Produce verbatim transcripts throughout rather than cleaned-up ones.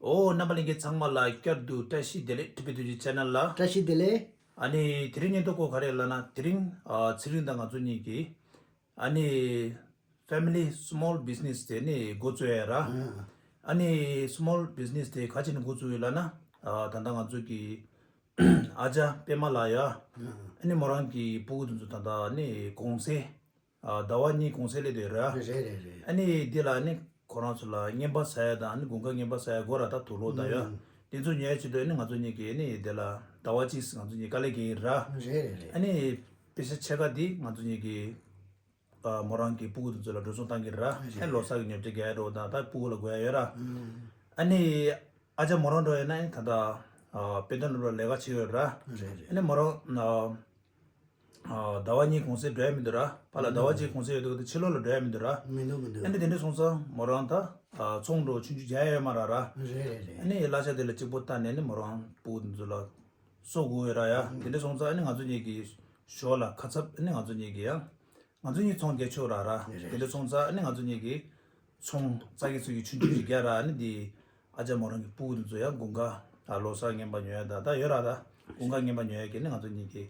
ཨོ། རྣམ་པ་ལྷན་རྒྱས་ཚང་མ་ལ་བསྐྱར་དུ་བཀྲ་ཤིས་བདེ་ལེགས། ཊི་བི་ཐུགས་རྗེ་ཆེ་ནལ་ལ། བཀྲ་ཤིས་བདེ་ལེགས། ཨ་ནི་དེ་རིང་སྙན་ཐོ་སྐོར་ག་རེ་ལབ་ན། དེ་རིང་ཨ་ཚེ་རིང་དང་ང་ཚོ་གཉིས་ཀྱིས་ཨ་ནི་family small business དེ་ནི་འགོ་བཙུགས་ཡ་ར། ཨ་ནི་small business དེ་ག་ཅི་ནས་འགོ་བཙུགས་ཡོད་ལབ་ན། ཨ་ད་ལྟ་ང་ཚོ་གི་ཨ་ཅག་པད་མ་ལགས་ཡ། ཨ་ནི་མོ་རང་གི་སྤུ་གུ་དེ་ཚོ་ད་ལྟ་ནི་གུང་སེང་། ཨ་ཟླ་བ་གཉིས་གུང་སེང་སླེབས་བསྡད་ར། རེད་རེད་རེད། ཨ་ནི་འདི་ལ་ནི་ཁོ་རང་ཚོ་ལ་རྔན་པ་ཟ་ཡ་དང་ཨ་ནི་དགུན་ཁ་རྔན་པ་ཟ་ཡ་དགོས་ར། ད་དུག་ལོག་ད་ཡ། དེ་ཚོ་ཉོ་ཡ་ཆེད་དུ་ཨ་ནི་ང་ཚོ་གཉིས་ཀྱིས་ཨ་ནི་འདི་ལ་ཟླ་བ་གཅིག་ང་ཚོ་གཉིས་དཀའ་ལས་རྒྱག་གི་ར། རེད་རེད་རེད། ཨ་ནི་པེ་ཤ་ཕྱེད་ཀ་འདི་ང་ཚོ་གཉིས་ཀྱིས་ཨ་མོ་རང་གི་སྤུ་གུ་དེ་ཚོ་ལ་འགྲོ་སོང་བཏང་གི་ར། ཨ་ནི་ལོ་གསར་གྱི་ཉོ་ཆ་རྒྱག་ཡ་འགྲོ་དང་ད་སྤུ་གུ་ལ་དགོས་ཡ་ཡོད་ར། ཨ་ནི་ཨ་ཅག་མོ་རང་འགྲོ་ཡ་ན་ཨ་ནི་ད་ལྟ་ཨ་དཔེ་སྟོན་སློབ་གྲྭ་ལས་ཀ་བྱེད་ཡོད་ར། རེད་རེད། ཨ་ནི་མོ་རང་ཨ། ཨ་ཟླ་བ་གཉིས་གུང་སེང་འགྲོ་ཡ་མི་འདུག་ར། ཕར་ལ་ཟླ་བ་གཅིག་གུང་སེང་ཡོད་དུས་ད་ཕྱི་ལོགས་ལ་འགྲོ་ཡ་མི་འདུག་ར། མི་འདུག་མི་འདུག། ཨ་ནི་དེ་འདྲ་སོང་ཙང་མོ་རང་ད་ཨ་ཚོང་འགྲོ་ཆུང་ཆུང་རྒྱག་ཡ་ཡོད་མ་ར་ར། རེད་རེད་རེད། ཨ་ནི་གླ་ཆ་དེ་ལ་གཅིག་པོ་བལྟས་ནས་ཨ་ནི་མོ་རང་སྤུ་གུ་དེ་ཚོ་ལ་གསོ་དགོས་ཡོད་ར་ཡ། དེ་འདྲ་སོང་ཙང་ཨ་ནི་ང་ཚོ་གཉིས་ཀྱི་ཞོར་ལ་ཁ་ཚབ་ཨ་ནི་ང་ཚོ་གཉིས་ཀྱི་ཡ། ང་ཚོ་གཉིས་ཚོང་རྒྱག་ཆོག་ར་ར། རེད་རེད། དེ་འདྲ་སོང་ཙང་ཨ་ནི་ང་ཚོ་གཉིས་ཀྱི་ཚོང་རྩ་གི་ཚུལ་གྱི་ཆུང་ཆུང་ཞིག་རྒྱག་ར། ཨ་ནི་འདི་ཨ་ཅག་མོ་རང་གི་སྤུ་གུ་དེ་ཚོ་ཡང་དགུན་ཁ་ད་ལོ་གསར་རྔན་པ་ཉོ་ཡ་ད་ད་ཡོད་ར། ད་དགུན་ཁ་རྔན་པ་ཉོ་ཡ་གི་ནི་ང་ཚོ་གཉིས་ཀྱི་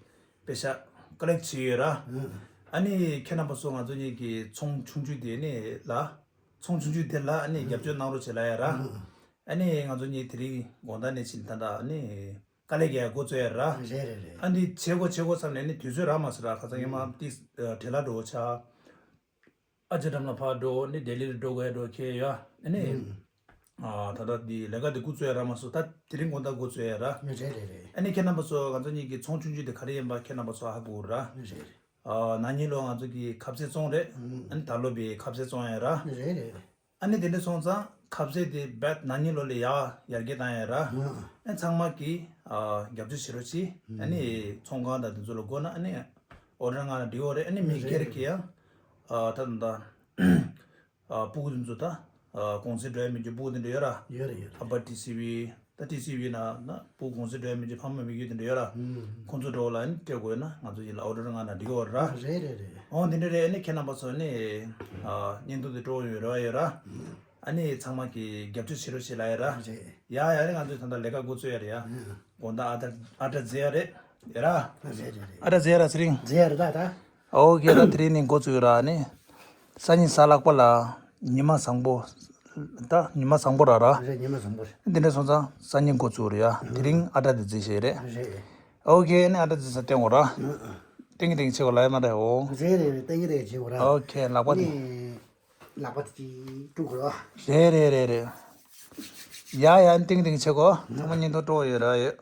པེ་ཤ་ཀོ་ལེག་བྱེད་ཡོད་ར། ཨ་ནི་ཁྱེད་རྣམ་པ་ཚོ་ང་ཚོ་གཉིས་ཀྱི་ཚོང་ཆུང་ཆུང་དེ་ནི་ལ་ཚོང་ཆུང་ཆུང་དེ་ལ་ཨ་ནི་རྒྱབ་སྐྱོར་གནང་རོགས་བྱེད་ལབ་ཡ་ར། ཨ་ནི་ང་ཚོ་གཉིས་དེ་རིང་དགོང་དག་ནས་ཕྱིན་ད་ད་ཨ་ནི་དཀའ་ལས་རྒྱག་ཡ་འགོ་བཙུགས་ཡ་ར། རེད་རེད་རེད། ཨ་ནི་བྱེད་དགོས་བྱེད་དགོས་བསམ་ནས་ནི་དུས་ཚོད་རག་མ་སོང་ར། ཁ་སང་ཉི་མ་ཏིས་བྲེལ་ལ་འགྲོ་ཆ། ཨ་ཅག་འགྲམ་ལ་ཕར་འགྲོ་ནི་ལྡི་ལི་ལ་འགྲོ་དགོས་འགྲོ་ཁེལ་ཡོད། ཨ་ནི་ཨ་ད་ལྟ་འདི་ལས་ཀ་འདི་འགོ་བཙུགས་ཡ་རག་མ་སོང་། ད་དེ་རིང་དགོང་དག་འགོ་བཙུགས་ཡ་ར། རེད་རེད་རེད། ཨ་ནི་ཁྱེད་རྣམ་པ་ཚོ་ང་ཚོ་གཉིས་ཀྱི་ཚོང་ཆུང་ཆུང་དེ་ག་རེ་ཡིན་པ་ཁྱེད་རྣམ་པ་ཚོ་ཧ་གོ་ར། རེད་རེད། ཨ་ན་ནིང་ལོ་ང་ཚོ་གི་ཁ་ཟས་བཙོང་རེད། ཨ་ནི་ད་ལོ་བའི་ཁ་ཟས་བཙོང་ཡ་ར། རེད་རེད། ཨ་ནི་དེ་འདྲ་སོང་ཙང་ཁ་ཟས་དེ་རྦད་ན་ནིང་ལོ་ལས་ཡག་ཡར་རྒྱས་བཏང་ཡ་ར། ཨ་ནི་ཚང་མ་གི་ཨ་རྒྱབ་སྐྱོར་བྱེད་རོགས་གྱིས། ཨ་ནི་ཚོང་ཁང་དང་དེ་ཚོ་ལ་དགོས་ན་ཨ་ནི་ཨོ་ཌར་ང་ལ་འབྲི་འོ་རེད། ཨ་ནི་མི་སྒེར་གྱི་ཡང་ཨ་ད་ད་ཨ་སྤུ་གུ་དེ་ཚོ་ད་ཨ་གུང་སེང་འགྲོ་ཡ་མི་འགྱུར་སྤུ་གུ་དེ་འདྲ་ཡོད་ར། ཡོད་རེད་ཡོད་རེད། ཨ་ཕ་ཊི་སི་ཝི་ད་ཊི་སི་ཝི་ན་ན་སྤུ་གུ་གུང་སེང་འགྲོ་ཡ་མི་འགྱུར་ཕ་མ་མི་འགྱུར་དེ་འདྲ་ཡོད་ར། ཁོང་ཚོ་འགྲོ་ལ་ཨ་ནི་སྤྲད་དགོས་ན་ང་ཚོ་ཡིན་ལ་ཨོ་ཌར་ང་ན་འབྲི་འོ་ར། རེད་རེད་རེད། འོ་དེ་འདྲ་རེད། ཨ་ནི་ཁྱེད་རྣམ་པ་ཚོ་ནི་ཨ་བརྙན་ཐུང་དེ་སྤྲོ་ཡོད་རེ་བ་ཡོད་ར། རེད། ཨ་ནི་ཚང་མ་གི་རྒྱབ་སྐྱོར་བྱེད་རོགས་བྱེད་ལབ་ཡ་ར། རེད། ཡ་ཡ་རེད། ང་ཚོས་ད་ལྟ་ལས་ཀ་འགོ་བཙུགས་ཡ་རེད་ཡ། ཨ། དགོང་དག་ཨ་ཏྲ་ཨ་ཏྲ་རྫི་ཡ་རེད། ཡ་ར། རེད་རེད་རེད། ཨ་ཏྲ་རྫི་ཡ་ར་ཚེ་རིང་། རྫི་ཡ་རེད་ད་ད། ཨོ་ཁེ་ད་དེ་རིང་ནས་འགོ་བཙུགས་ཡོད་ར། ཨ་ནི་སང་ཉིན་གཟའ་ལྷག་པ་ལ་ཉི་མ་བཟང་པོ། ད་ཉི་མ་བཟང་པོ་ར་ར། རེད། ཉི་མ་བཟང་པོ་རེད། དེ་འདྲ་སོང་ཙང་སང་ཉིན་འགོ་བཙུགས་རེད་ཡ། དེ་རིང་ཨ་ཏྲ་དེ་རྫི་བྱས་རེད། རེད། ཨོ་ཁེ། ཨ་ནི་ཨ་ཏྲ་རྫི་ས་བསྟན་འོ་ར། ཨ་ཨ། ཏིང་གི་ཏིང་བྱེད་དགོས་ལབ་ཡ་མ་རེད་འོ། རེད་རེད་རེད། ཏིང་གི་ཏིང་བྱེད་དགོས་ར། ཨོ་ཁེ། ལག་པ་དེ། ནི། ལག་པ་དེ་དཀྲུག་དགོས་ར། རེད་རེད་རེད་རེད། ཡ་ཡ། ཏིང་ཏིང་བྱེད་དགོས། ཚང་མ་བརྙན་ཐུང་སྤྲོ་ཡོད་ར་ཡོད།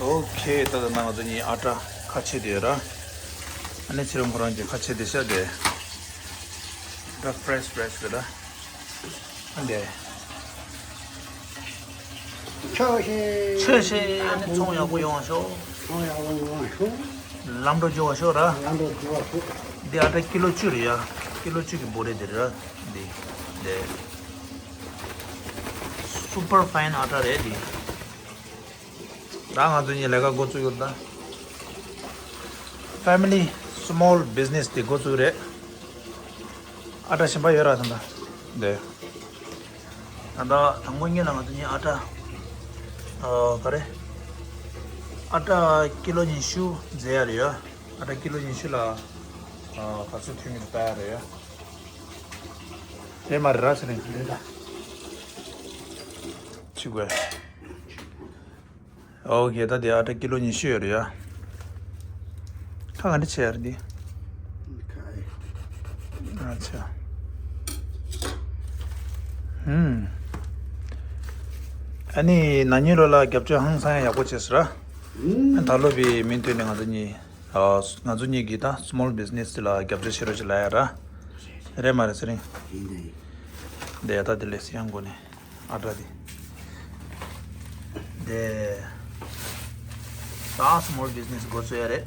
ཨོ་ཁེ། ད་ད་ནང་ང་ཚོ་གཉིས་ཨ་ཏྲ་ཁ་ཕྱེ་དེ་ཡོད་ར། ཨ་ནི་ཚེ་རིང་ཁོ་རང་གི་ཁ་ཕྱེ་དེ་ཤ་དེ། ད་ཕ་རེ་ཤི་ཕ་རེ་ཤི་རེད་ད། ཨ་འདི། ཆོས་ཤེས། ཆོས་ཤེས། ཨ་ནི་ཚོང་ཡག་པོ་ཡོང་བ་ཤོག་ཚོང་ཡག་པོ་ཡོང་བ་ཤོག་ལམ་འགྲོ་མགྱོགས་པ་ཤོག་ར། ལམ་འགྲོ་མགྱོགས་པ་ཤོག་འདི་ཨ་ཏྲ་ཀི་ལོ་བཅུ་རེད་ཡ། ཀི་ལོ་བཅུ་གི་འབོར་རེད་དེ་ར། འདི། འདི། སུ་པར་ཕ་ཡིན་ཨ་ཏྲ་རེད་འདི། ད་ང་ཚོ་གཉིས་ལས་ཀ་འགོ་བཙུགས་ཡོད་ད། Family small business དེ་འགོ་བཙུགས་རེད། ཨ་ཏྲ་གཞན་པ་ཡོད་ར་ད་ད། འདི། ད་ལྟ་དང་པོ་ཉིད་ལ་ང་ཚོ་གཉིས་ཨ་ཏྲ། ཨ་ག་རེ། ཨ་ཏྲ་ཀི་ལོ་ཉི་ཤུ་རྫི་ཡ་རེད་ཡ། ཨ་ཏྲ་ཀི་ལོ་ཉི་ཤུ་ལ། ཨ་ག་ཚོད་ཐོན་གྱི་འདུག་ལྟ་ཡ་རེད་ཡ། རེད་མ་རེད་ར་ཟེར་ནས། རེད་ད། ཆི་དགོས། ཨོ་ཁེ། ད་དེ་ཨ་ཏྲ་ཀི་ལོ་ཉི་ཤུ་ཡོད་རེད་ཡ། ཁ་ག་འདྲ་ཆེ་ཡ་རེད་འདི། ཨ་ཆ། ཧུམ། ཨ་ནི་ན་ནིང་ལོ་ལ་རྒྱབ་སྐྱོར་ཧང་སང་ཡག་པོ་བྱས་སོང་ར། ཨ་ད་ལོ་བའི་མིན་དུས་ནས་ང་ཚོ་གཉིས། ཨ་ང་ཚོ་གཉིས་ཀྱིས་ད་སི་མོལ་བི་ཛི་ནེ་སི་ལ་རྒྱབ་སྐྱོར་བྱེད་རོགས་བྱེད་ལབ་ཡ་ར། རེད་མ་རེད་ཚེ་རིང་། ཡིན་ད་ཡིན། འདི་ཡ་ད་དེ་ལས་སི་ཡང་གོ་ནས། ཨ་ཏྲ་དེ། དེ། ད་སི་མོལ་བི་ཛི་ནེ་སི་འགོ་བཙུགས་ཡ་རེད།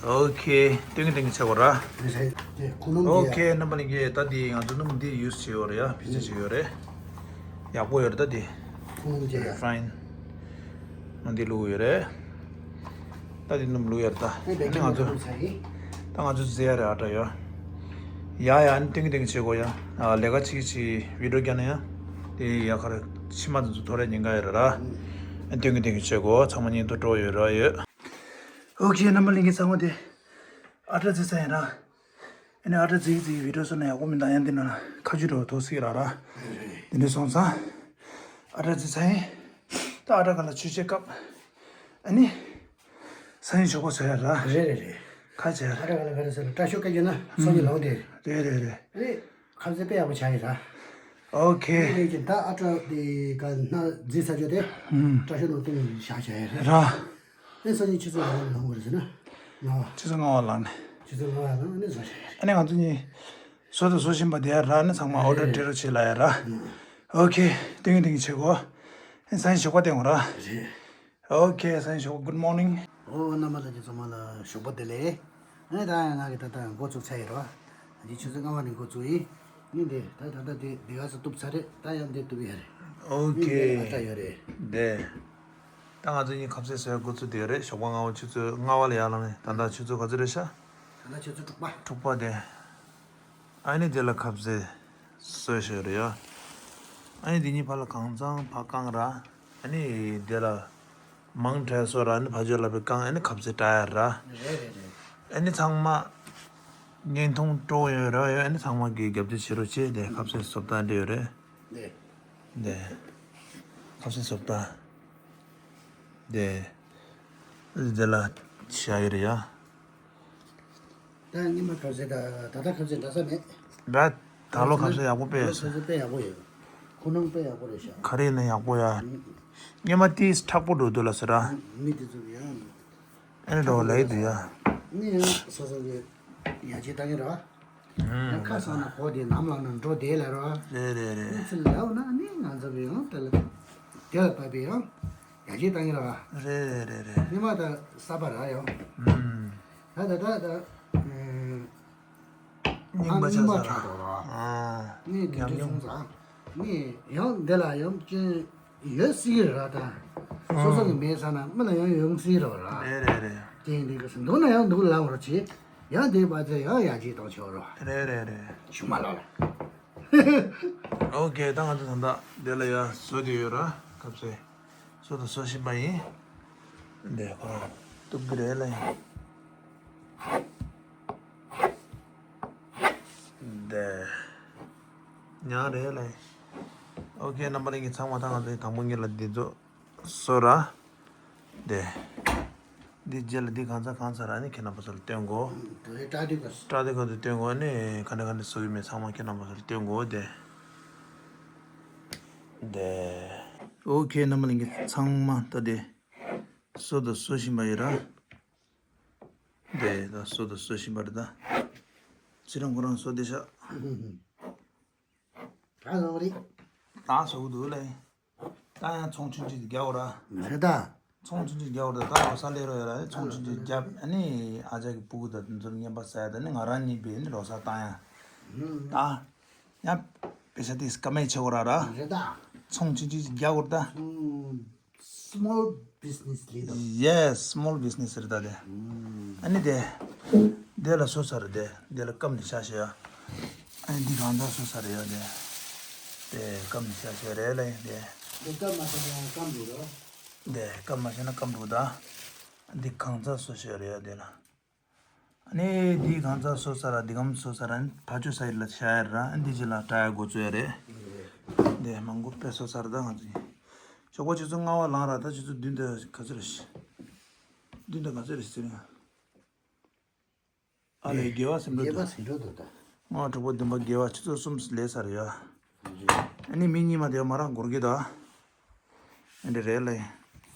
ཨོ་ཁེ། ཏིང་ཏིང་ཆེ་བ་ར། རེད་རེད། དེ་ཁོ་ནམ་ཨོ་ཁེ། རྣམ་པ་ལྷན་རྒྱས། ད་དེ་ང་ཚོ་སྣུམ་འདི་ཡུ་སི་བྱེད་ཡོད་རེད་ཡ། བི་ཇི་བྱེད་ཡོད་རེད། ཡག་པོ་ཡོད་རེད་ད་དེ། ཁོ་ནམ་རྒྱས་ཡ། རི་ཕ་ཡིན། ང་འདི་བླུགས་ཡོད་རེད། ད་འདི་སྣུམ་བླུགས་ཡོད་རེད་ད། ཨེ་བེ་ཨ་ནི་ང་ཚོ། ད་ང་ཚོ་རྫི་ཡ་རེད་ཨ་ཏྲ་ཡ། ཡ་ཡ། ཨ་ནི་སྟོན་གི་སྟོན་གི་བྱེད་དགོས་ཡ། ཨ་ལས་ཀ་གཅིག་གཅིག་བི་ཌིའོ་རྒྱག་ན་ཡ། དེ་ཡ་ཁར་ཕྱི་མ་དེ་ཚོ་ཐོ་རེ་ཉེན་ཁ་ཡོད་ར། ཨ་ནི་སྟོན་གི་སྟོན་གི་བྱེད་དགོས། ཚང་མ་མཉམ་དུ་འགྲོ་ཡོད་ར་ཡོད། ཨོ་ཁེ། རྣམ་པ་ལྷན་རྒྱས་ཚང་མ། དེ་ཨ་ཏྲ་རྫི་ས་ཡིན་ར། ཨ་ནི་ཨ་ཏྲ་རྫི་རྫི་བི་ཌིའོ་བཟོ་ན་ཡག་པོ་མི་འདུག་ཡང་དེ་ན་ཁ་ཆུ་འགྲོ་ཐོག་སྲིད་ར་ར། དེ་འདྲ་སོང་ཙང་ཨ་ཏྲ་རྫི་ས་ཡིན། ད་ཨ་ཏྲ་ག་ལ་ཆུ་ཆེ་སྐབས། ཨ་ནི། ས་ཡིན་ཞོགས་པ་ཟེར་ཡ་ར། རེད་རེད་རེད། ཁ་ཆེ་ཡ། ཨ་ཏྲ་ག་ལ་ག་རེ་ཟེར་ན་སྐྲ་ཤོག་སྐད་རྒྱག་ན་སང་ཉིན་ལོག་དེ། རེད་རེད་རེད། ཨ་ནི་ཁ་ཟས་དཔེ་ཡག་པོ་ཆགས་ཡིན་ར། ཨོ་ཁེ། ཨ་ནི་ད་ཨ་ཏྲ་དེ་ག་ན་རྫི་ས་ཆོག་དེ། ཨུམ། སྐྲ་ཤོག་ནང་བཏུང་བཞག་བཞག་ཡ་ར། ར། ཨེ་སང་ཉིན་ཆུ་ཚོད་ག་ལ་ལངས་པ་རེད་ཟེར་ན། ལྔ་པ། ཆུ་ཚོད་ལྔ་པ་ལངས་ནས། ཆུ་ཚོད་ལྔ་པ་ལངས་ནས་བཟོ་བྱ་ཡ། ཨ་ནི་ང་ཚོ་གཉིས་བཟོ་དང་བཟོ་བཞིན་པ་དེ་ཡ་ར། ཨ་ནི་ཚང་མ་ཨོ་ཌར་སྤྲད་རོགས་བྱེད་ལབ་ཡ་ར། ཨོ་ཁེ། ཏིང་ཏིང་བྱེད་དགོས། ཨ་ནི་སང་ཉིན་ཞོགས་པ་བསྟན་དགོས་ར། ཨོ་ཁེ། སང་ཉིན་ཞོགས་པ། གུཌ་མོར་ནིང་། ཨོ་རྣམ་པ་ལྷན་རྒྱས་ཚང་མ་ལ་ཞོགས་པ་བདེ་ལེགས། ཨ་ནི་ད་ཡང་ང་གི་ད་ལྟ་འགོ་བཙུགས་ཚར་ཡོད་ར། ཨ་ནི་ཆུ་ཚོད་ལྔ་པ་ནས་འགོ་བཙུགས་ཡིན། ཨ་ནི་འདི་ད་ད་ལྟ་འདི་འདི་ག་ཚོད་གཏུབ་ཚར་རེད། ད་ཡང་འདི་གཏུབ་ཡ་རེད། ཨོ་ཨ་ནི་ཁེ། འདི་ཨ་ཏྲ་ཡོད་རེད། འདི། ད་ང་ཚོ་གཉིས་ཁ་ཟས་བཟོ་ཡ་འགོ་བཙུགས་བསྡད་ཡོད་རེད། ཞོགས་པ་སྔ་པོ་ཆུ་ཚོད་ལྔ་པ་ལ་ཡར་ལངས་ནས། ད་ལྟ་ཆུ་ཚོད་ག་ཚོད་རེད་ཤག་ད་ལྟ་ཆུ་ཚོད་དྲུག་པ། དྲུག་པ་དེ། ཨ་ནི་དེ་ལ་ཁ་ཟས་བཟོས་བཞག་རེད་ཡ། ཨ་ནི་དེ་གཉིས་བར་ལ་གང་ཚང་ཕར་བཀང་ར། ཨ་ནི་དེ་ལ་མང་དྲགས་སོ་ར། ཨ་ནི་ཕར་ཕྱོགས་ལ་ཕར་བཀང་། ཨ་ནི་ཁ་ཟས་བཀྲ་ཡ་ར། རེད་རེད་རེད། ཨ་ནི་ཚང་མ་བརྙན་ཐུང་སྤྲོ་ཡོད་ར་ཡོད། ཨ་ནི་ཚང་མ་གིས་རྒྱབ་སྐྱོར་བྱེད་རོགས་བྱེད། དེ་ཁ་ཟས་བཟོ་ལྟ་འདྲ་ཡོད་རེད། རེད། འདི། ཁ་ཟས་བཟོ་ལྟ། འདི། འདི་ལ་བྱ་ཡི་རེད་ཡ། ད་སྔོན་མ་ཁ་ཟས་ད་ད་ལྟ་ཁ་ཟས་འདྲ་ས་མེད། ད་ད་ལོ་ཁ་ཟས་ཡག་པོ་དཔེ་ད་ལོ་ཡོད། ཁ་ཟས་དཔེ་ཡག་པོ་ཡོད། ཁོ་ནང་དཔེ་ཡག་པོ་རེད་ཤག་ཁ་རས་ནི་ཡག་པོ་ཡ། སྔོན་མ་དེ་མཁྲེགས་པོ་འགྲོ་འདུག་ལ་ཟེར་ར། མི་དེ་ཚོ་ཡང་། ཨེ་འགྲོ་ལེ་འདུག་ཡ། ནི་ཡང་སོ་སོ་གི་ཡར་རྒྱས་བཏང་གི་རེད་བ། ཡང་ཁ་སང་ན་གོ་དེ་ནམ་ལངས་ན་འགྲོ་བསྡད་ལ་རེད་བ། རེད་རེད་རེད། ཨ་ཙི་ལབ་ན་ནི་ང་ཚོ་གི་ཡང་དེ་ལ་དེ་ལ་བབས་པའི་ཡང་ཡར་རྒྱས་བཏང་གི་རེད་བ། རེད་རེད་རེད་རེད། སྔོན་མ་ད་གསར་པ་ར་ཡང་། ཨུམ། ད་ད་ད་ད་ཨུམ། རྙིང་པ་ཆགས་ས་ར། རྙིང་པ་ཆགས་འགྲོ་ར། ཨ། ནི་དེ་ཉམས་འདྲ་མྱོང་སོང་ཙང་། ནི་ཡང་འདི་ལ་ཡང་ཅིག་ཡོད་སྲིད་ར་ད། སོ་སོ་གི་མེད་ས་ན་མི་ལ་ཡང་ཡོང་སྲིད་ར་ར། རེད་རེད་རེད། དེ་འདི་གི་སུ་འདུག་ན་ཡང་འདུག་ལབ་ར་ཅི། ཡང་དེ་བ་ཚེ་ཡང་ཡར་རྒྱས་གཏོང་ཆོག་ར། རེད་རེད་རེད། ཞུ་མ་ལོ་ལ། ཨོ་ཁེ། ད་ང་ཚོ་ད་ལྟ་འདི་ལ་ཡ་བཟོ་དེ་ཡོད་ར། ཁ་ཟས་བཟོ་དང་བཟོ་བཞིན་པ་ཡིན། འདི་ཁོ་རང་གཏུབ་གི་རེད་ལ་ཡིན། འདི། ཉག་རེད་ལ། ཨོ་ཁེ། རྣམ་པ་ལྷན་རྒྱས་ཚང་མ། ད་ང་ཚོའི་དང་པོ་ཉིད་ལ་འདི་ཚོ་བཟོ་ར། འདི། འདི་རྗེས་ལ་འདི་གང་ཚར་གང་ཚར་ར་ནི་ཁྱེད་རྣམ་པ་ཚོ་ལ་སྟོན་གོ། དེ་སྐྲ་དེ་ག་སྐྲ་དེ་ག་དུ་སྟོན་གོ་ནི། ག་འདྲ་ག་འདྲ་བཟོ་གི་མེད་ཚང་མ་ཁྱེད་རྣམ་པ་ཚོ་ལ་སྟོན་གོ། འདི། འདི། ཨོ་ཁེ། རྣམ་པ་ལྷན་རྒྱས་ཚང་མ་ད་འདི་བཟོ་དང་བཟོ་བཞིན་པ་ཡོད་ར། དེ་ད་བཟོ་དང་བཟོ་བཞིན་པ་རེད་ད། ཚེ་རིང་ཁོ་རང་བཟོ་བདེ་ཤག་ད་བཟོ་གི་རེད། ད་བཟོ་གི་འདུག་ལེ། ད་ཡང་ཚོང་ཆུང་ཆུང་རྒྱག་དགོས་ར། རེད་ད། ཚོང་ཆུང་ཆུང་རྒྱག་དགོས་ར། ད་རོ་ས་ལས་རོ་ཡོད་ར། ཚོང་ཆུང་ཆུང་རྒྱབ། ཨ་ནི་ཨ་ཅག་གི་སྤུ་གུ་དང་དེ་ཚོར་རྔན་པ་ཟ་ཡ། ད་ནི་ང་རང་གཉིས་པས་ནི་རོ་ས་བཏང་ཡ། ད་ཡང་པེ་ས་དེ་ཀ་མེད་ཆེ་བོ་ར་ར། རེད་ད། ཚོང་ཆུང་ཆུང་རྒྱག་དགོས་ར་ད། Small business leader. Yes, small business རེད་ད་དེ། ཨ་ནི་དེ། དེ་ལ་བཟོ་ས་རེད་དེ། དེ་ལ་སྐམ་ནས་བཞག་བཞག་ཡ། ཨ་ནི་འདི་གང་ཚང་བཟོ་ས་རེད་ཡ་དེ། དེ་སྐམ་ནས་བཞག་བཞག་རེད་ལ་ཡིན་དེ། དེ་སྐམ་མ་བྱས་ན་སྐམ་འགྲོ་རོ། དེ་སྐམ་མ་བྱས་ན་སྐམ་འགྲོ་ད། འདི་གང་ཚང་བཟོ་ས་རེད་ཡ་དེ་ལ། ཨ་ནི་འདི་གང་ཚང་བཟོ་ས་ར། འདི་གམ་བཟོ་ས་ར། ཨ་ཕ་ཆོས་ས་ཡིར་ལ་ཤ་ཡ་ར། ཨ་འདི་ཅི་ལ་བཀྲ་ཡ་འགོ་བཙུགས་ཡ་རེད། འདི་མང་པོ་དཔེ་བཟོ་ས་ར། ད་ང་ཚོ་ཞོགས་པ་ཆུ་ཚོད་ལྔ་པ་ལངས་ར། ད་ཆུ་ཚོད་བདུན་དང་ག་ཚོད་རེད། བདུན་དང་ག་ཚོད་རེད་ཟེར་ན། ཨ་ལས་དགེ་བ་སེམས་དགེ་བ་འགྲོ་སེམས་འགྲོ་འདུག་ད། ལྔ་དྲུག་པ་བདུན་པ་དགེ་བ་ཆུ་ཚོད་གསུམ་ལས་ས་རེད་ཡ། ཨ་ནི་མི་གཉིས་མ་དེ་མ་རང་འགོར་གི་ད། ཨ་འདྲ་རེད་ལེ།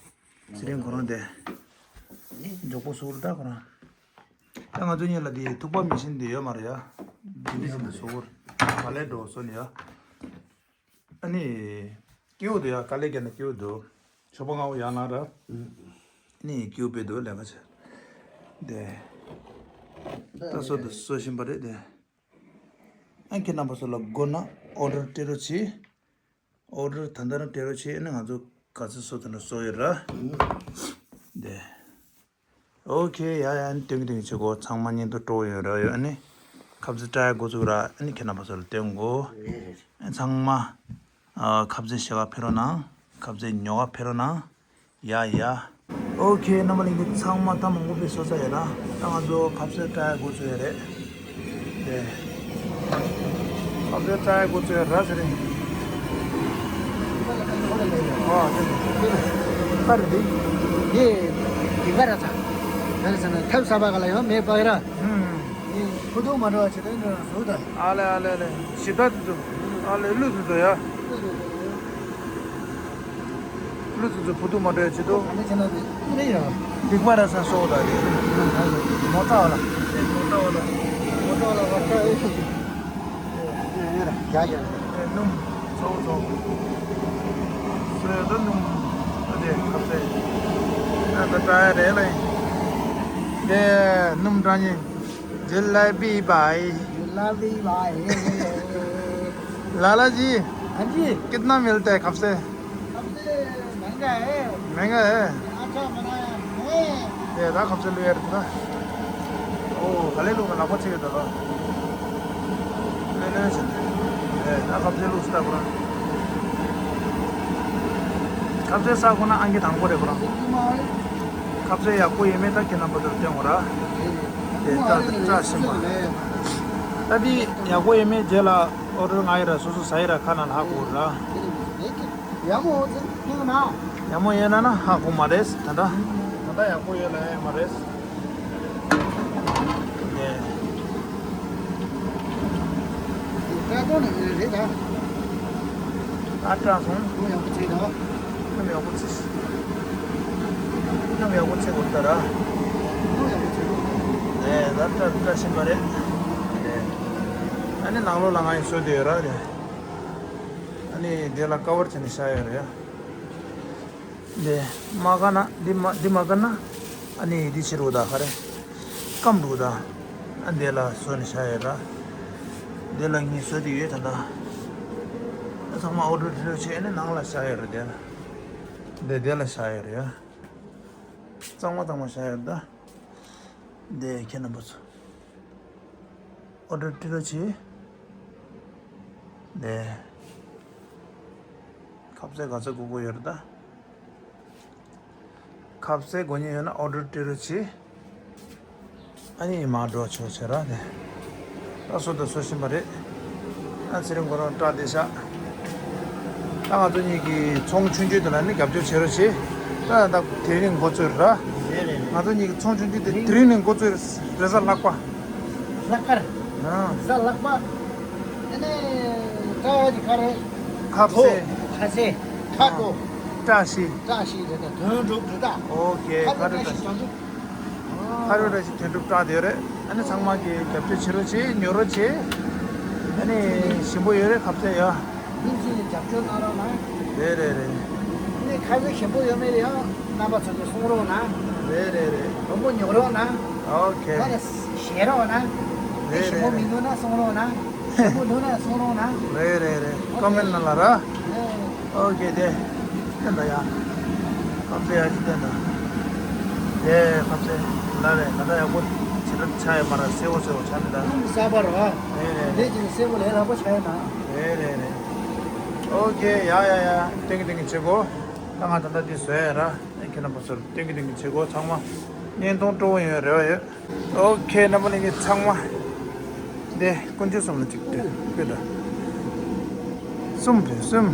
ཚེ་རིང་ཁོ་རང་དེ། མགྱོགས་པོ་སུ་རུ་ད་ཁོ་རང་། ད་ང་ཚོ་གཉིས་ལ་དེ་ཐུག་པ་མི་ཤེས་འདི་ཡོད་མ་རེད་ཡ། འདི་ནི་ཤིན་ཏུ་སོ་བོར་ག་ལེ་འགྲོ་སོ་ནི་ཡ། ཨ་ནི། སྐྱིའུ་དེ་ཡ་ག་ལེ་རྒྱ་ནི་སྐྱིའུ་དུ། ཞོགས་པ་སྔ་པོ་ཡར་ལངས་ར། ཨ་ནི་སྐྱིའུ་དཔེ་དུ་ལས་ཀ་བྱེད། དེ། ད་སོ་དུ་སོ་བཞིན་པ་རེད་དེ། ཨ་ཁྱེད་རྣམ་པ་ཚོ་ལ་དགོས་ན་ཨོ་ཌར་སྤྲད་རོགས་གྱིས། ཨོ་ཌར་ད་ལྟ་རང་སྤྲད་རོགས་བྱེད། ཨ་ནི་ང་ཚོ་ག་ཚོད་བཟོ་ཐུབ་ན་བཟོ་ཡོད་ར། དེ། ཨོ་ཁེ། ཡ་ཡ། ཨ་ནི་སྟོན་གི་སྟོན་གི་བྱེད་གོ། ཚང་མ་མཉམ་དུ་འགྲོ་ཡོད་ར་ཡོད། ཨ་ནི། ཁ་ཟས་བཀྲ་ཡ་འགོ་བཙུགས་ར། ཨ་ནི་ཁྱེད་རྣམ་པ་ཚོ་ལ་སྟོན་གོ། རེད་རེད། ཨ་ཚང་མ། ཨ་ཁ་ཟས་ཞེ་ག་ཕེབས་རོགས་གནང་། ཁ་ཟས་ཉོ་ག་ཕེབས་རོགས་གནང་། ཡ་ཡ། ཨོ་ཁེ། རྣམ་པ་ལྷན་རྒྱས་ཚང་མ་ད་མང་པོ་ཕེབས་སོང་ས་ཡོད་ན། ད་ང་ཚོ་ཁ་ཟས་བཀྲ་ཡ་འགོ་བཙུགས་ཡ་རེད། དེ། ཁ་ཟས་བཀྲ་ཡ་འགོ་བཙུགས་ཡ་ར་ཟེར་རེད། ཨོ་དེ་རེད། པར་རེད། དེ་དེ་ག་ར་ཚ། ག་རེ་ཟེར་ན་ཐབ་ས་བ་ག་ལ་ཡང་མེད་པ་ར། ཧུམ། ཕུ་ཐུག་མ་འགྲོ་བ་བྱེད་དོན་འདྲ་བཟོ་ད། ཨ་ལེ་ཨ་ལེ་ཨ་ལེ། ཞི་ད་དུ། ཨ་ལེ་ཀླུ་དུ་དུ་ཡ། ཀླུ་དུ་དུ་ཕུ་ཐུག་མ་འགྲོ་བ་བྱེད་དོ། ཨ་ལེ་ཅི་ན་དེ་ཨ་ལེ་ཡ། སྡིག་པ་ར་ས་སོ་ད་རེ། མོ་ཏྲ་བ་ལ། མོ་ཏྲ་བ་ལ། མོ་ཏྲ་བ་ལ་བ་ཏྲ་ཨེ་ཤི། ཡ་ཡ། སྣུམ། ཚོ་ཚོ། སོས་དོ་སྣུམ། ཨ་དེ་ཁ་ཟས། ཨ་ད་ཏྲ་ཡ་རེ་ལེ། དེ་སྣུམ་ཏྲ་ཉེ། ཇི་ལེ་བི་བའི། ཇི་ལེ་བི་བའི། लाला जी। हाँ जी। कितना मिलता है खपसे? खपसे महंगा है। महंगा है। अच्छा बनाया है। ए, दा खपसे लुया था। ओ, गले लुक लपो छे तो। ले ले से। ए, दा खपसे लुक स्टा पूरा। खपसे ས་ཁོ་ན་ཨང་ཀི་དང་པོ་རེད་ཁོ་རང་། ཁ་ཟས་ཡག་པོ་ཡོད་མེད་ད་ཁྱེད་རྣམ་པ་ཚོར་སྟོན་དགོས་ར། དེ་ལྟ་དེ་བཀྲ་ཤིས་པ། ད་དེ་ཡག་པོ་ཡོད་མེད་རྗེས་ལ་ཨོ་ཌར་ང་ཡི་ར་སོ་སོ་ཟ་ཡི་ར་ཁ་ནང་ལ་ཧ་གོ་ར། ཡག་མོ་ཡོད་ན་ན་ཧ་གོ་མ་རེད་ད་ལྟ། ད་ལྟ་ཡག་པོ་ཡོད་ལ་ཡ་མ་རེད། དེ། ད་ལྟ་ནི་རེད་ད། ཨ་བཀྲ་སོང་། ཁོ་ཡག་པོ་བྱས་ད། ཁོ་ཡག་པོ་བྱས། ཁོ་ཡག་པོ་བྱས་འོ་ད་ར། ཁོ་ཡག་པོ་བྱས་འོ། ཨེ་ད་བཀྲ་བཀྲ་ཤིས་པ་རེད། ཨེ། ཨ་ནི་ནང་ལོགས་ལ་ང་ཡི་བཟོས་དེ་ཡོད་ར་རེད། ཨ་ནི་དེ་ལ་ཀ་བར་བྱས་ནས་བཞག་ཡོད་རེད། འདི་མ་ག་ན་འདི་མ་འདི་མ་ག་ན། ཨ་ནི་འདི་ཕྱི་རུ་ད་ག་རེ། སྐམ་རུ་ད། ཨ་འདི་ལ་བཟོས་ནས་བཞག་ཡོད་ར། འདི་ལ་ངས་བཟོས་དེ་ཡོད་ད་ད། ཨ་ཚང་མ་ཨོ་ཌར་སྤྲོད་བྱས་ནས་ནང་ལ་བཞག་ཡོད་རེད་དེ་ལ། འདི་དེ་ལ་བཞག་ཡོད་རེད་ཡ། གཙང་མ་གཙང་མ་བཞག་ཡོད་རེད་ད། འདི་ཁྱེད་རྣམ་པ་ཚོ། ཨོ་ཌར་སྤྲོད་རོགས་བྱེད། འདི། ཁ་ཟས་ག་ཚོད་དགོས་དགོས་ཡོད་རེད་ད། ཁ་ཟས་དགོས་མཁན་ཡོད་ན་ཨོ་ཌར་སྤྲོད་རོགས་བྱེད། ཨ་ནི་མར་འགྲོ་ཆོག་བྱེད་ར་དེ། ད་བཟོ་དང་བཟོ་བཞིན་པ་རེད། ཨ་ཚེ་རིང་ཁོ་རང་སྐྲ་དེ་བཞག་ད་ང་ཚོ་གཉིས་ཀྱི་ཚོང་ཆུང་ཆུང་དེ་ལ་ནི་རྒྱབ་སྐྱོར་བྱེད་རོགས་བྱེད། ད་ད་དེ་རིང་འགོ་བཙུགས་ར། རེད་རེད་རེད། ང་ཚོ་གཉིས་ཀྱི་ཚོང་ཆུང་ཆུང་དེ་དེ་རིང་ནས་འགོ་བཙུགས་རེས་གཟའ་ལྷག་པ། ལྷག་དཀར། ཨ། གཟའ་ལྷག་པ། ཨ་ནི། ད་ཡ་དེ་ག་རེད། ཁ་ཟས། ཁ་ཟས། ཁ་དོ། བཀྲ་ཤིས། བཀྲ་ཤིས་རེད་ད་དོན་གྲུབ་རེད་ད། ཨོ་ཁེ། ཁ་དོ་བཀྲ་ཤིས་དོན་གྲུབ། ཁ་རུ་ར་ཞིག་དོན་གྲུབ་བཀྲ་དེ་རེད། ཨ་ནི་ཚང་མ་གིས་རྒྱབ་སྐྱོར་བྱེད་རོགས་བྱེད། ཉོ་རོགས་བྱེད། ཨ་ནི་ཞིམ་པོ་ཡོད་རེད་ཁ་ཟས་ཡ། ལུགས་སྲོལ་ལ་རྒྱབ་སྐྱོར་གནང་རོགས་གནང་། རེད་རེད་རེད། ཨ་ནི་ཁ་ཟས་ཞིམ་པོ་ཡོད་མེད་ཡང་རྣམ་པ་ཚོ་གིས་གསུང་རོགས་གནང་། རེད་རེད་རེད། མང་པོ་ཉོ་རོགས་གནང་། ཨོ་ཁེ། ཁ་ནས་བཞེས་རོགས་གནང་། ཨ་ནི་རེད་ཞིམ་པོ་རེད་མི་རེད། འདུག་ན་གསུང་རོགས་གནང་། ཞིམ་པོ་འདུག་ན་གསུང་རོགས་གནང་། རེད་རེད་རེད། ཨོ་ཁེ། ཀོ་མེན་ཊི་ནང་ལ་ར། ཨོ་ཁེ། དེ་བསྟན་ད་ཡ། ཁ་ཟས་ཡ་ཅིག་བསྟན་ད། དེ་ཁ་ཟས་ལ་རེད། ད་ལྟ་ཡག་པོ་བྱེད་གྲབས་ཆགས་ཡོད་མ་རེད། སེར་པོ་སེར་པོ་ཆགས་མི་འདུག་གསར་པ་རེད་བ། རེད་རེད་རེད། དེ་ཅིག་སེར་པོ་ལས་སླ་པོ་ཆགས་ཡོད་ན། རེད་རེད་རེད། ཨོ་ཁེ། ཡ་ཡ་ཡ། ཐེང་ཀིའུ་ཐེང་ཀིའུ་བྱེད་གོ། ད་ང་ད་ལྟ་འདི་བཟོས་ཡ་ར། ཁྱེད་རྣམ་པ་ཚོར་ཐེང་ཀིའུ་ཐེང་ཀིའུ་བྱེད་གོ། ཚང་མ་བརྙན་ཐུང་སྤྲོ་བོ་ཡོང་རེ་བ་ཡོད། ཨོ་ཁེ། རྣམ་པ་ལྷན་རྒྱས་ཚང་མ། འདི་དཀོན་མཆོག་གསུམ་ལ་གཅིག་སྤྲད་ཕུལ་ད། གསུམ་ཕུལ་གསུམ།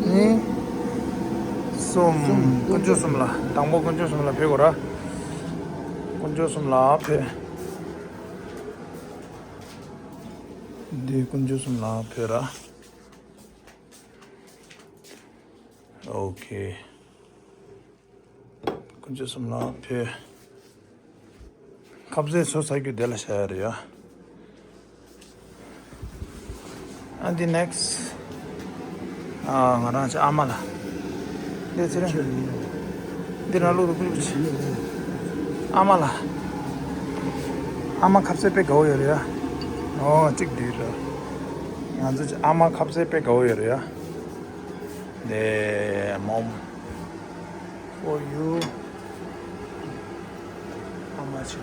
གཉིས། གསུམ། དཀོན་མཆོག་གསུམ་ལ། དང་པོ་དཀོན་མཆོག་གསུམ་ལ་ཕུལ་དགོས་ར། དཀོན་མཆོག་གསུམ་ལ་ཕུལ། འདི་དཀོན་མཆོག་གསུམ་ལ་ཕུལ་ར། ཨོ་ཁེ། དཀོན་མཆོག་གསུམ་ལ་ཕུལ། ཁ་ཟས་བཟོས་ཚར་རྒྱུ་དེ་ལ་བཞག་ཡ་རེད་ཡ། ཨ་འདི་ནེག་སི་ཊི། ཨ་ང་རང་ཚོ་ཨ་མ་ལ། འདི་ཚེ་རིང་། འདི་རང་ལུགས་རུ་ཀུ་རུ་ཆེ། ཨ་མ་ལ། ཨ་མ་ཁ་ཟས་དཔེ་དགའ་བོ་ཡོད་རེད་ཡ། ཨོ་གཅིག་འདི་རེད། ང་ཚོ་ཨ་མ་ཁ་ཟས་དཔེ་དགའ་བོ་ཡོད་རེད་ཡ། འདི་མོམ། For you. How much?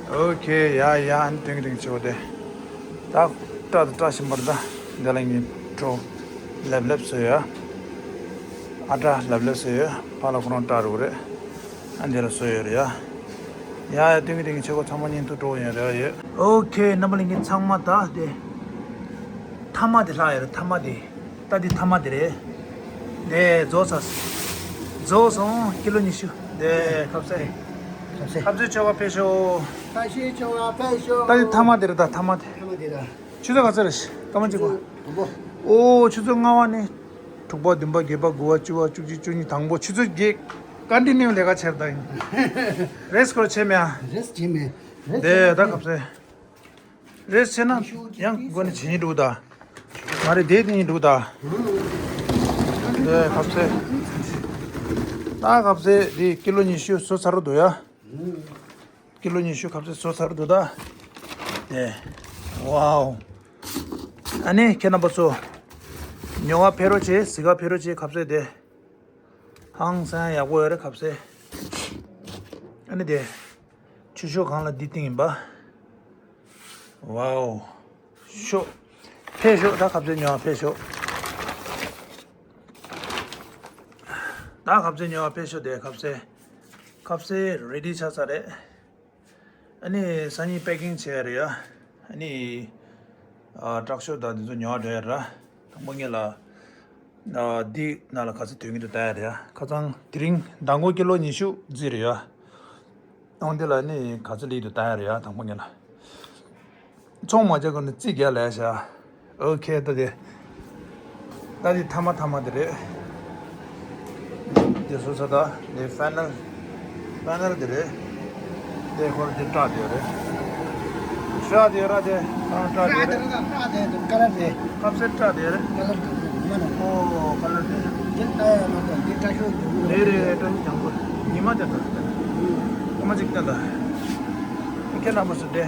ཨོ་ཁེ། ཡ་ཡ། ཨ་ནི་ཏིང་ཏིང་ཆེ་བོ་དེ། ད་སྐྲ་དང་སྐྲ་ཤིང་པར་ད། འདི་ལ་ངས་བྲོ་ལེབ་ལེབ་བཟོས་ཡོད། ཨ་སྐྲ་ལེབ་ལེབ་བཟོས་ཡོད། ཕར་ལ་ཁོ་རང་སྐྲ་རུ་རེད། ཨ་འདི་ལ་བཟོས་ཡོད་རེད་ཡ། ཡ་ཡ། ཏིང་ཏིང་ཆེ་བོ། ཚང་མ་བརྙན་ཐུང་སྤྲོ་ཡོད་རེད་ཡོད། ཨོ་ཁེ། རྣམ་པ་ལྷན་རྒྱས་ཚང་མ་ད་དེ། ཐ་མ་དེ་ལྷག་ཡོད་རེད། ཐ་མ་དེ། ད་འདི་ཐ་མ་དེ་རེད། དེ་རྫོགས་ཚར། རྫོགས་སོང་། ཀི་ལོ་ཉི་ཤུ། དེ་ཁ་ཟས། ཁ་ཟས། ཁ་ཟས་ཆོ་ག་ཕེབས་ཤོག་ཁ་ཟས་ཆོ་ག་ཕེབས་ཤོག་ད་འདི་ཐ་མ་དེ་རེད། ད་ཐ་མ་དེ། ཐ་མ་དེ་ར། ཆུ་ཚོད་ག་ཚོད་རེད། སྐར་མ་གཅིག་པ། དང་པོ། ཨོ། ཆུ་ཚོད་ལྔ་པ་ནས། དྲུག་པ། བདུན་པ། བརྒྱད་པ། དགུ་པ། བཅུ་པ། བཅུ་གཅིག། བཅུ་གཉིས། དང་པོ། ཆུ་ཚོད་བརྒྱད། ཀོན་ཊི་ནིའུ་ལས་ཀ་བྱེད་ད་ཡིན། རེས་སྐོར་བྱེད་མེད་ཨ། རེས་བྱེད་མེད། རེས་དེ་བྱེད་ད་མེད། ཁ་ཟས། རེས་བྱས་ན་ཡང་དགོས་ནི་བྱེད་སྙིང་འདུག་ད། ང་རེ་བསྡད་དེ་སྙིང་འདུག་ད། དེ་ཁ་ཟས། ད་ཁ་ཟས་དེ་ཀི་ལོ་ཉི་ཤུ་བཟོས་ཚར་འདུག་ཡ། ཀི་ལོ་ཉི་ཤུ་ཁ་ཟས་བཟོས་ཚར་འདུག་ད། དེ། ཝའོ། ཨ་ནི་ཁྱེད་རྣམ་པ་ཚོ། ཉོ་བ་ཕེབས་རོགས་བྱེད། གཟིགས་ག་ཕེབས་རོགས་བྱེད། ཁ་ཟས་དེ། ཧང་སང་ཡག་པོ་ཡོད་རེད་ཁ་ཟས། ཨ་ནི་དེ། ཆུ་ཤོག་སྒང་ལ་འདི་བཏིང་ཡིན་པ། ཝའོ། ཤོག་ཕེབས་ཤོག་ད་ཁ་ཟས་ཉོ་བ་ཕེབས་ཤོག་ད་ཁ་ཟས་ཉོ་བ་ཕེབས་ཤོག་དེ་ཁ་ཟས། ཁ་ཟས་རེ་ཌི་ཆགས་ཚར་རེད། ཨ་ནི་སང་ཉིན་པེ་ཀིང་བྱས་རེད་ཡ། ཨ་ནི། ཨ། དྲག་ཤོས་དང་འདི་ཚོ་ཉོ་བ་འགྲོ་ཡ་ར། དང་པོ་ངེད་ལ། ཨ། འདི་ནང་ལ་ག་ཚོད་དོན་གྱི་འདུག་ལྟ་ཡ་རེད་ཡ། ཁ་སང་དེ་རིང་མདང་དགོང་ཀི་ལོ་ཉི་ཤུ་བརྫིས་རེད་ཡ། ཨང་འདི་ལ་ནི་ག་ཚོད་སླེབས་འདུག་ལྟ་ཡ་རེད་ཡ། དང་པོ་ངེད་ལ། ཚོང་མ་རྒྱག་གོང་ནས་རྩིས་རྒྱག་ལས་བྱ། ཨོ་ཁེ། ད་དེ། ད་དེ་ཐ་མ་ཐ་མ་དེ་རེད། དེ་སོ་སོ་ད་དེ་ཕའི་ནལ། ཕའི་ནལ་དེ་རེད། དེ་ཁོ་རང་དེ་སྐྲ་དེ་རེད། ཤ་དེ་ར་དེ་ཁོ་རང་སྐྲ་དེ་རེད། ཀ་ལར་དེ། ཁ་ཟས་སྐྲ་དེ་རེད། ཀ་ལར་དེ་མ་ན། ཨོ་ཀ་ལར་དེ། འདི་ལྟ་ཡ་ལ་དང་འདི་སྐྲ་ཤོག་དེ་རེད་རེད་རེད། སྐྲ་ཞོག་ལྗང་གུ། ཉི་མ་དེ་དང་། ཨ་མ་ཅིག་ལྟ་ད། ཁྱེད་རྣམ་པ་ཚོ་དེ།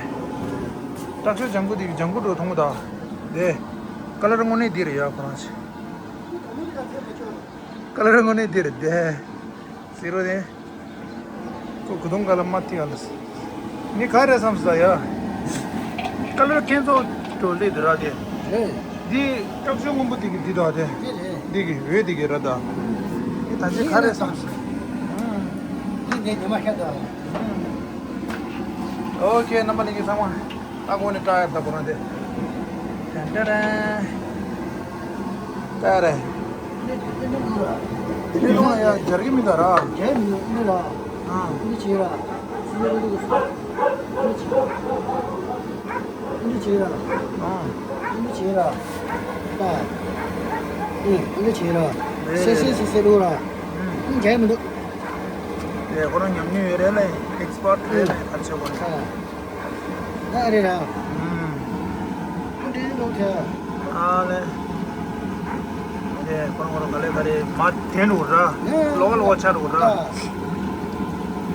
སྐྲ་ཤོག་ལྗང་གུ་དེ་ལྗང་གུ་འགྲོ་མཐོང་གི་ད། དེ། ཀ་ལར་དངོས་གནས་འདི་རེད་ཡ་ཁོ་རང་ཚོ། ཀ་ལར་དངོས་གནས་འདི་རེད་དེ། ཟེར་རོ་དེ། ཁོ་གུ་དུང་ག་ལ་མ་ཐི་ག་ལ་སི། ནི་ག་རེ་བསམ་ས་ཡ། ཀ་ལར་ཁྱེད་ཚོ་འགྲོ་ལེ་དེ་ར་དེ། རེད། འདི་སྐྲ་ཤོག་སྔོན་པོ་དེ་གི་འདི་དག་དེ། དེ་རེད། འདི་གི་འོད་དེ་གི་ར་ད། ནི་ད་ཆ་ག་རེ་བསམ་ས། འདི་འདི་ཉི་མ་ཤར་ད། ཨོ་ཁེ། རྣམ་པ་ལྷན་རྒྱས་ཚང་མ། ཨ་ཁོ་ནི་སྐྲ་ཡར་ད་ཁོ་རང་དེ། ཏན་ཏན་རན། ཏན་རེད། དེ་ནས་ལོང་ཡ་སྦྱར་གི་མི་འདུག་ར། སྦྱར་མི་འདུག་ཨ། འདི་བྱེད་ར། སུ་ལ་འདི་གི་སུ། འདི་བྱེད་ར། ཨ། འདི་བྱེད་ར། ད། ཨ། འདི་བྱེད་ར། སེ་སེ་སེ་སེ་ལོ་ར། སྦྱར་མི་འདུག་དེ་ཁོ་རང་ཉམས་མྱོང་ཡོད་རེད་ལ། ཨེག་སི་པར་ཊི་རེད་ལ། ག་རེ་བྱེད་དགོས་རེད། ཨ། ད་རེད་ར། ཨུམ། ཁོ་འདྲའི་ལོ་ཁྱེད། ཨ་ལེ། དེ་ཁོ་རང་ཁོ་རང་ག་ལེ་ག་རེ་མ་དེ་འགྲོ་ར། ལོག་ལོག་ཆ་འགྲོ་ར། ཨ།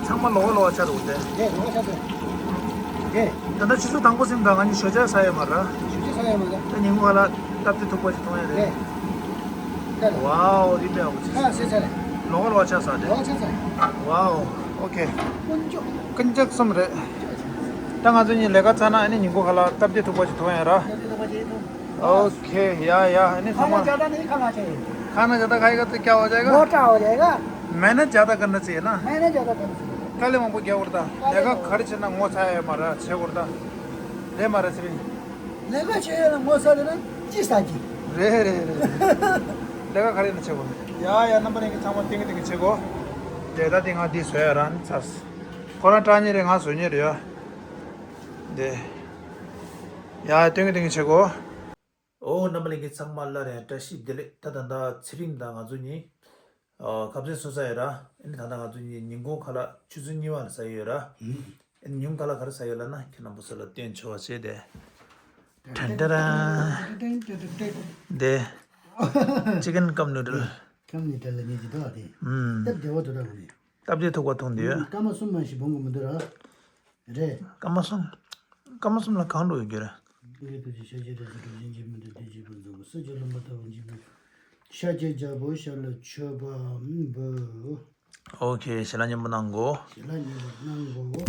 ཚང་མ་ལོག་ལོག་ཆ་འགྲོ་དེ། དེ་ལོག་ཆ་དེ། དེ། ད་ལྟ་ཆུ་ཚོད་དང་པོ་ཟིན་ད་ང་གཉིས་ཞོགས་ཇ་ཟ་ཡོད་མ་ར། ཞོགས་ཇ་ཟ་ཡོད་མ་ར། ད་ཉིན་གུང་ལ་སྟབས་བདེ་ཐུག་པ་ཞིག་མཐོང་ཡ་རེད། དེ། ཝའོ། རི་པའི་ཨོ་ཅི། ཁ་ཟས་ཚར་རེད། ལོག་ལོག་ཆ་ས་རེད། ལོག་ཆ་ས་རེད། ཝའོ། ཨོ་ཁེ། དཀོན་མཆོག་དཀོན་མཆོག་གསུམ་རེད། ད་ང་ཚོ་གཉིས་ལས་ཀ་ཚར་ན་ཨ་ནི་ཉིན་གུང་ཁ་ལ་སྟབས་བདེ་ཐུག་པ་ཞིག་མཐོང་ཡ་ར། སྟབས་བདེ་ཐུག་པ་ཞིག་མཐོང་། ཨོ་ཁེ། ཡ་ཡ། ཨ་ནི་ཚང་མ། खाना ज़्यादा नहीं खाना चाहिए। खाना ज़्यादा खाएगा तो क्या हो जाएगा? मोटा हो जाएगा। मेहनत ज़्यादा करना चाहिए ना। मेहनत ज़्यादा करना चाहिए। དཀའ་ལས་མང་པོ་རྒྱག་དགོས་རེད་ད། ལས་ཀ་ག་རེ་བྱས་ན་ངོ་ཚ་ཡ་ཡོད་མ་རེད། བྱེད་དགོས་རེད་ད། རེད་མ་རེད་ཚེ་རིང་། ལས་ཀ་བྱེད་ཡ་ལ་ངོ་ཚ་དེ་ན་ཅི་ཟ་གི། རེད་རེད་རེད། ལས་ཀ་ག་རེ་ཡིན་ན་བྱེད་དགོས་རེད། ཡ་ཡ། རྣམ་པ་ལྷན་རྒྱས་ཚང་མ་ཏིང་ངེ་ཏིང་ངེ་བྱེད་དགོས། དེ་ད་དེ་ང་འདི་བཟོ་ཡ་རང་ཚ། ཁོ་རང་སྐྲག་མཁན་རེད། ང་བཟོ་མཁན་རེད་ཡ། དེ། ཡ་ཏིང་ངེ་ཏིང་ངེ་བྱེད་དགོས། ཨོ་རྣམ་པ་ལྷན་རྒྱས་ཚང་མ་སླར་ཡང་བཀྲ་ཤིས་བདེ་ལེགས། ད་ད་ལྟ་ཚེ་རིང་དང་ང་ཚོ་གཉིས། ཨ། ཁ་ཟས་བཟོས་ཚར་ཡོད་ར། ཨ་ནི་ད་ལྟ་ང་ཚོ་གཉིས་ཉིན་གུང་ཁ་ལག་ཆུ་ཚོད་གཉིས་པ་ལ་ཟ་ཡི་ཡོད་ར། ཨ་ནི་ཉིན་གུང་ཁ་ལག་ག་རེ་ཟ་ཡི་ཡོད་ལབ་ན་ཁྱེད་རྣམ་པ་ཚོ་ལ་སྟོན་ཆོག་པ་བྱས་ཏེ། ཏན་ཏན་ར། དེ། ཅི་ཀན་ཀབ་ནུ་ཌལ། ཀབ་ནུ་ཌལ་ལ་ཉེ་ཅི་དོ་དེ། ཨུམ། སྟབས་བདེ་བོ་དོ་ར་བུ་ནི། སྟབས་བདེ་ཐུག་པ་འཐུང་དུས། སྐར་མ་གསུམ་མ་ཞིག་སྦོམ་གི་མི་འདུག་ར། རེད། སྐར་མ་གསུམ། སྐར་མ་གསུམ་ལ་གང་འགྲོ་ཡོད་རྒྱུ་རེད། ཀུན་ལེགས་ཐུགས་རྗེ་ཤཱཀྱའི་དྲིན་གཟོ་གྲུབ་སྦྱིན་གྱི་མི་འདུག་བདེ་སྐྱིད་ཕུན་སུམ་ཚོགས། ས་སྐྱ་ལུང་པ་ལྟ་བུ་འཇིགས་པའི། ཤཱཀྱའི་རྒྱལ་པོ་ཞབས་ལ་མཆོད་པ་འབུལ། ཨོ་ཁེ། ཞལ་ལག་མཉེས་པོ་གནང་གོ། ཞལ་ལག་མཉེས་པོ་གནང་གོ།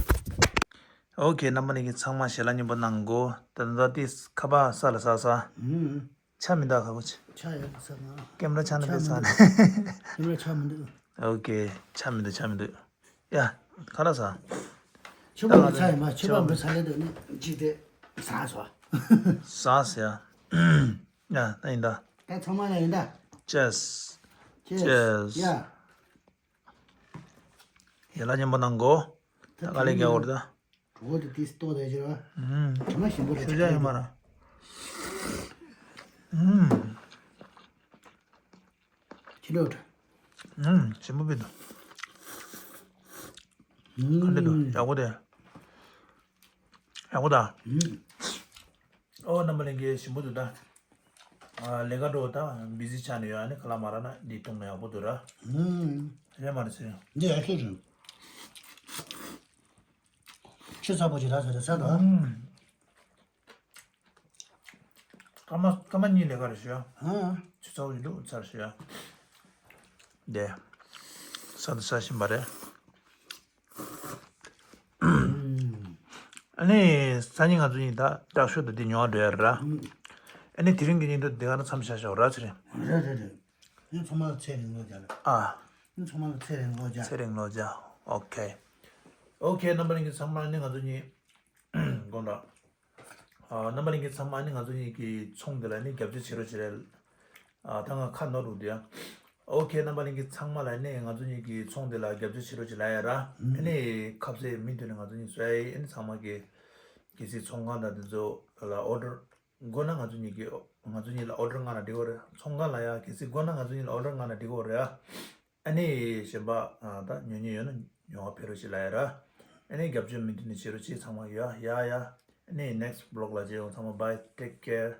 ཨོ་ཁེ། རྣམ་པ་ལྷན་རྒྱས་ཚང་མ་ཞལ་ལག་མཉེས་པོ་གནང་གོ། ད་ལྟ་དེ་ཁ་པར་ས་ལ་ས་ས། ཧུམ། ཆ་མི་འདུག་ཁ་པར་ཆ། ཆ་ཡོད་ས་མ། ཀེམ་ར་ཆ་ན་ཆ་དེ་ས་མི་ནས། འདུག་ཀེམ་ར་ཆ་མི་འདུག་ཨོ་ཁེ། ཆ་མི་འདུག་ཆ་མི་འདུག་ཡ། ཁ་ལག་ཟ། ཆུ་བ་མི་ཚ་ཡིན་མ། ཆུ་བ་མི་ཚ་ལེ་འདུག་ནི་ཅིག་དེ་ཟ་སོ། ཟ་ཟ་ཡ། ཡ་ད་ཡིན་ད། ད་ཚང་མ་ལ་ཡིན་ད། ཅེས། ཅེས། ཅེས། ཡ། ཡ་ལ་མཉམ་པོ་གནང་གོ། ད་དཀའ་ལས་རྒྱག་འོར་ད། གྲོགས་དེ་ཏིས་ཏོ་དེ་ཅི་ར། ཨུམ། དྲི་མ་ཞིམ་པོ་རེད། ཤུ་ཇ་ཡོད་མ་ར། ཨུམ། ཁྱི་ལོ་དྲ། ཨུམ། ཞིམ་པོ་བི་འདུག་ཁ་འདི་འདུག་ཡག་པོ་དེ། ཡག་པོ་ད། ཨུམ། ཨོ་རྣམ་པ་ལྷན་རྒྱས་ཞིམ་པོ་འདུག་ད། ཨ་ལས་ཀ་འགྲོ་ད་བི་ཟི་ཆགས་ནས་ཡོད། ཨ་ནི་ཁ་ལག་མ་རག་ན་འདི་བཏུང་ན་ཡག་པོ་འདུག་ར། ཨུམ། རེད་མ་རེད་ཟེར། འདི་ཡག་ཤོས་རེད། ཆུ་ཚ་པོ་ཅིག་རག་ས་རེད་ས་དང་། ཨུམ། སྐར་མ་སྐར་མ་གཉིས་ལས་ཀ་རེད་ཞུ་ཡ། ཨང་། ཆུ་ཚ་པོ་ཅིག་འདུག་ཚར་ཞུ་ཡ། དེ། ས་དང་ས་བཞིན་པ་རེད། ཨ་ནི་སང་ཉིན་ང་ཚོ་གཉིས་ད་སྐྲག་ཤོས་དང་དེ་ཉོ་བ་འགྲོ་ཡ་རེད་ར། ཨ་ནི་དེ་རིང་གི་ཉིན་དུ་དེ་ག་ན་མཚམས་བཞག་བཞག་ར་ཚེ་རིང་། རེད་རེད་རེད། ཨ་ནི་ཚང་མ་ལ་ཚེ་རིང་ལོ་བརྒྱ་རེད། ཨ། ཨ་ནི་ཚང་མ་ལ་ཚེ་རིང་ལོ་བརྒྱ། ཚེ་རིང་ལོ་བརྒྱ། ཨོ་ཁེ། ཨོ་ཁེ། རྣམ་པ་ལྷན་རྒྱས་ཚང་མ། ཨ་ནི་ང་ཚོ་གཉིས། དགོངས་དག་ཨ། རྣམ་པ་ལྷན་རྒྱས་ཚང་མ། ཨ་ནི་ང་ཚོ་གཉིས་ཀྱི་ཚོང་འདི་ལ་ནི་རྒྱབ་སྐྱོར་བྱེད་རོགས་བྱེད་རེད། ཨ། ད་ང་ཁ་ནོར་འདུག་དེ་ཡ། ཨོ་ཁེ། རྣམ་པ་ལྷན་རྒྱས་ཚང་མ་ལ་ནི་ང་ཚོ་གཉིས་ཀྱི་ཚོང་འདི་ལ་རྒྱབ་སྐྱོར་བྱེད་རོགས་བྱེད་ལབ་ཡ་ར། ཨ་ནི་ཁ་ཟས་མི་མཐུན་ནས་ང་ཚོ་གཉིས་བཟོ་ཡ་ཡིན། ཨ་ནི་ཚང་མ་གི་གལ་སྲིད་ཚོང་ཁང་དང་དེ་ཚོ་ལ་ཨོ་ཌར་དགོས་ན་ང་ཚོ་གཉིས་ཀྱི་ང་ཚོ་གཉིས་ལ་ཨོ་ཌར་མངགས་ན་འགྲིག་གི་རེད། ཚོང་ཁང་ལ་ཡ་གལ་སྲིད་དགོས་ན་ང་ཚོ་གཉིས་ལ་ཨོ་ཌར་མངགས་ན་འགྲིག་གི་རེད་ཨ། ཨ་ནི་གཞན་པ་ཨ་ད་ཉོ་མཁན་ཡོད་ན་ཉོ་བ་ཕེབས་རོགས་བྱེད་ལབ་ཡ་ར། ཨ་ནི་རྒྱབ་སྐྱོར་མུ་མཐུད་ནས་བྱེད་རོགས་བྱེད། ཚང་མ་ཡ་ཡ་ཡ། ཨ་ནི་next vlog ལ་མཇལ་ཡོང་། ཚང་མ་bye, take care.